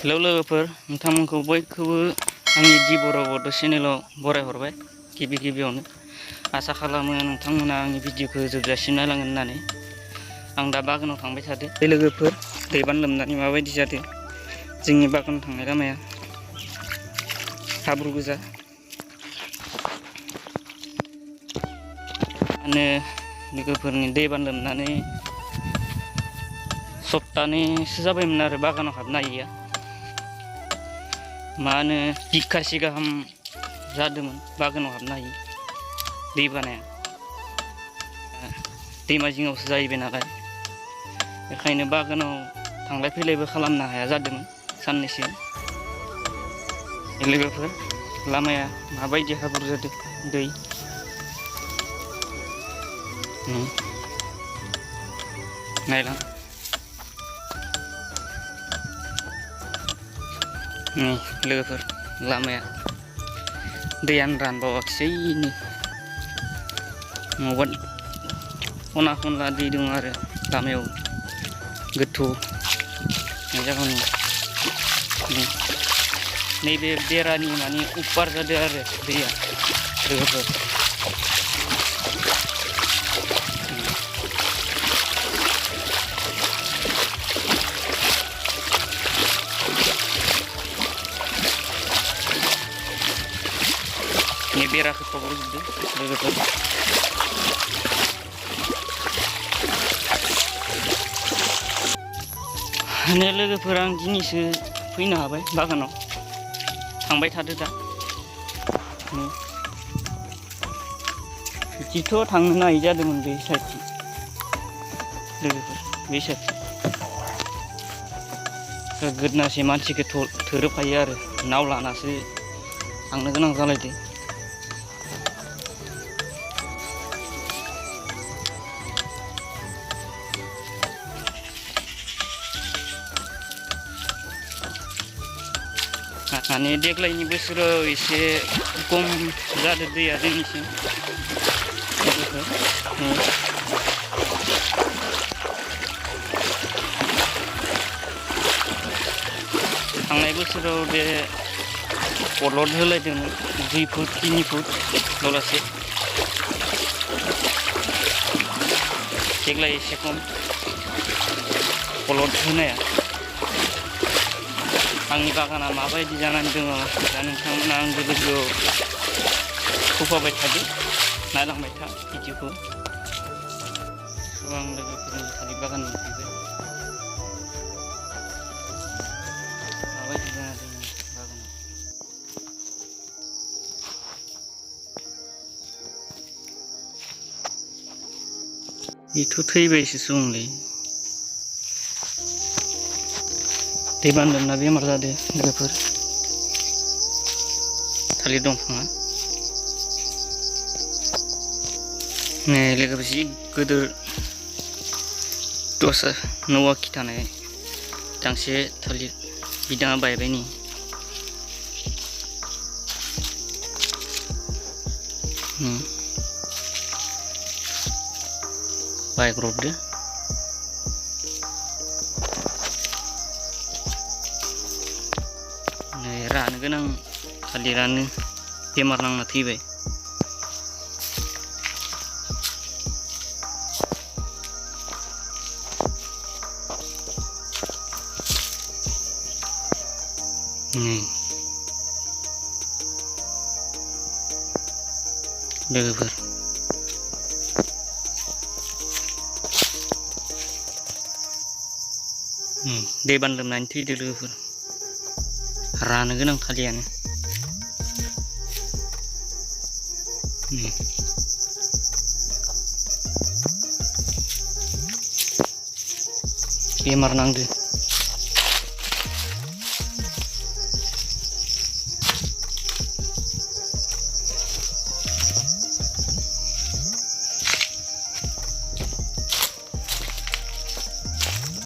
Hello लोगोफोर, नोंथांमोनखौ बयखौबो आंनि जि बर' चेनेलाव बरायहरबाय। गिबियावनो आसा खालामो नोंथांमोना आंनि भिडिअखौ जोबजासिम नायलांगोन होननानै। आं दा बागानाव थांबाय थादो। लोगोफोर, दैबान लोमनानै माबायदि जादों जोंनि बागानाव थांनाय लामाया। हाब्रु गोजा। लोगोफोरनि दैबान लोमनानै सप्तानैसो जाबायमोन आरो बागानाव हाबनो हायिया। बिखासे गाहाम जादोंमोन बागानाव हाबनो हायि दै बानाया। दैमा जिङावसो जाहैबाय नालाय, बेखायनो बागानाव थांलाय फैलायबो खालामनो हाया जादोंमोन साननैसो। लोगोफोर, लामाया माबायदि हाब्रु जादों, दै नायलां। लोगोफोर, लामाया दैयानो रानबावाखिसै। मबा खना खनला दै दं आरो लामायाव गोथौ जायगानि। नैबे बेरानि उपार जादों आरो दैया लोगोफोर। बेराखौ थब्ल'जोबदों लोगोफोर। लोगोफोर, आं दिनैसो फैनो हाबाय बागानाव। थांबाय थादो दा। बिदिथ' थांनो हायि जादोंमोन बे साइडथिं लोगोफोर। बे साइडथिं गोदनासे मानसिखौ थोरोबखायो आरो नाव लानासो थांनो गोनां जालायदो। देग्लायनि बोसोराव एसे खम जादों दैया जोंनिथिं। थांनाय बोसोराव बे अलद होलायदोंमोन 2 फुट 3 फुट दलासे। देग्लाय एसे खम अलद होनाया। आंनि बागाना माबायदि जानानै दङ दा नोंथांमोना आंनि भिडिअ होफाबाय थादो, नायलांबाय था भिडिअखौ। आं लोगोफोरनि थालिर बागान मोनफैबाय। माबायदि जाना दङ बागाना। बेथ' थैबायसो दंलै। दैबान लोमना बेमार जादों लोगोफोर थालिर दंफाङा। लोगोफोर, जि गोदोर 9 आखि थानाय दांसे थालिर बिदाङा बायबाय नै। बायग्रबदो। रानो गोनां थालिरानो बेमार नांना थैबाय। लोगोफोर, दैबान लोमनानै थैदो लोगोफोर। रानो गोनां थालिरानो। बेमार नांदो।